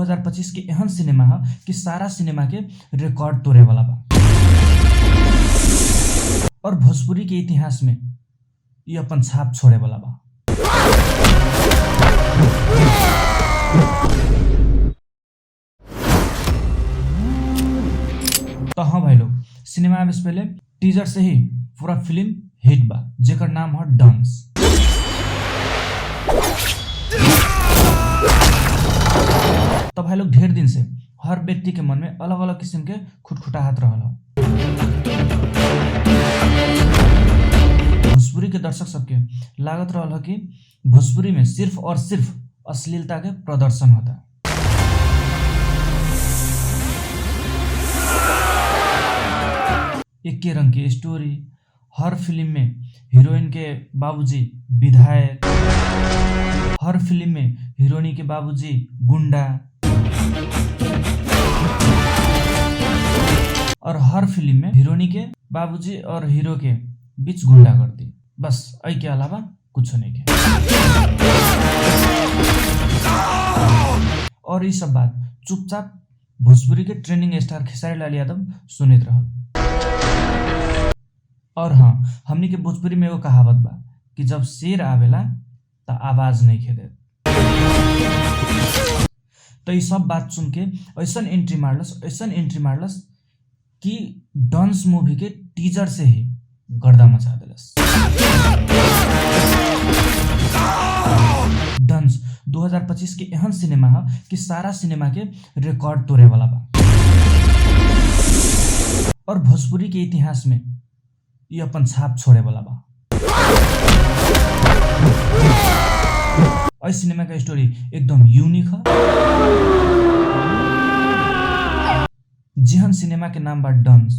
2025 के एहन सिनेमा है कि सारा सिनेमा के रिकॉर्ड तोड़े वाला बा और भोजपुरी के इतिहास में ये अपन छाप छोड़े वाला बा। तो हाँ भाई लोग, सिनेमा आवे से पहले टीजर से ही पूरा फिल्म हिट बा, जेकर नाम है डांस। तो भाई लोग, ढेर दिन से हर व्यक्ति के मन में अलग अलग किस्म के खुटखुटाहट रहल है। भोजपुरी के दर्शक सबके लागत रहल है कि भोजपुरी में सिर्फ और सिर्फ अश्लीलता के प्रदर्शन होता। एक के रंग की स्टोरी, हर फिल्म में हीरोइन के बाबूजी विधायक, हर फिल्म में हीरोइन के बाबूजी गुंडा, और हर फिल्म में हीरोइन के बाबूजी और हीरो के बीच गुंडागर्दी, बस एहि के अलावा कुछ नहीं के। और ये सब बात चुपचाप भोजपुरी के ट्रेंडिंग स्टार खेसारी लाल यादव सुनत रहल। और हाँ, हमनी के भोजपुरी में एगो कहावत बा कि जब शेर आवेला त आवाज नहीं खेदे। तो ये सब बात सुन के ऐसन एंट्री मारलस, ऐसन एंट्री मारलस कि डांस मूवी के टीजर से ही गर्दा मचा देलस। डांस 2025 के एहन सिनेमा है कि सारा सिनेमा के रिकॉर्ड तोड़े वाला बा और भोजपुरी के इतिहास में ये अपन छाप छोड़े वाला बा। और सिनेमा का स्टोरी एकदम यूनिक है। जेहन सिनेमा के नाम बा डांस,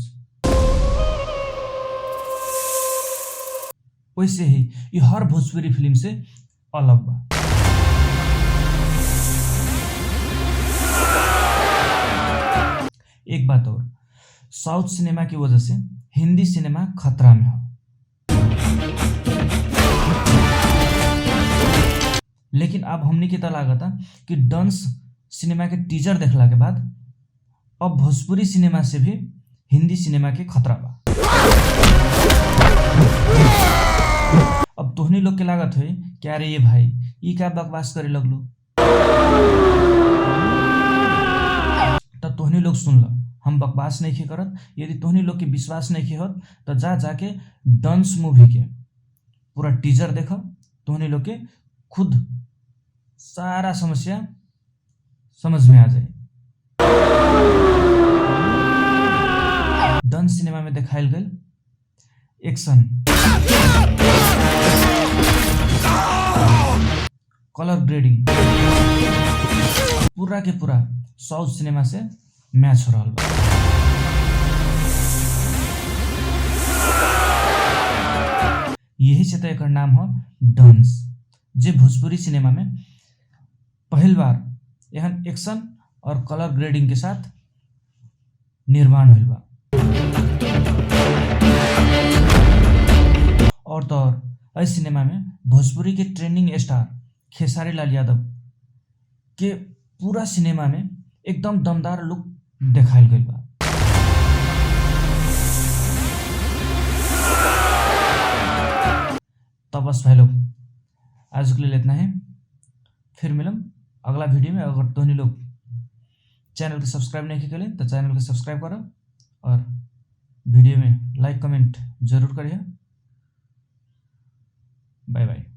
वैसे ही ये हर भोजपुरी फिल्म से अलग बा। एक बात और, साउथ सिनेमा की वजह से हिंदी सिनेमा खतरा में है, लेकिन अब हमनी के त लागता कि डांस सिनेमा के टीजर देखला के बाद अब भोजपुरी सिनेमा से भी हिंदी सिनेमा के खतरा बा। अब तोहनी लोग के लागत होई कि अरे ये भाई ई का बकवास करे लगलो, त तोहनी लोग सुन ल, हम बकवास नहीं खे करत। यदि तोहनी लोग के विश्वास नहीं खे होत त जा जाके डांस मूवी के पूरा टीजर देख, तोहनी लोग के खुद सारा समस्या समझ में आ जाए। डांस सिनेमा में देखायल गई एक्शन, कलर ग्रेडिंग पूरा के पूरा साउथ सिनेमा से मैच हो रहा बा। यही से तो एकर नाम है डांस, जे भोजपुरी सिनेमा में पहिल बार एहन एक्शन और कलर ग्रेडिंग के साथ निर्माण होइल बा। और तो और इस सिनेमा में भोजपुरी के ट्रेंडिंग स्टार खेसारी लाल यादव के पूरा सिनेमा में एकदम दमदार लुक देखायल गइल बा। तो बस भाई लोग, आज के लिए इतना ही, फिर मिलम अगला वीडियो में। अगर तोहनी लोग चैनल के सब्सक्राइब नहीं करें तो चैनल के सब्सक्राइब करो और वीडियो में लाइक कमेंट जरूर करिए। Bye bye.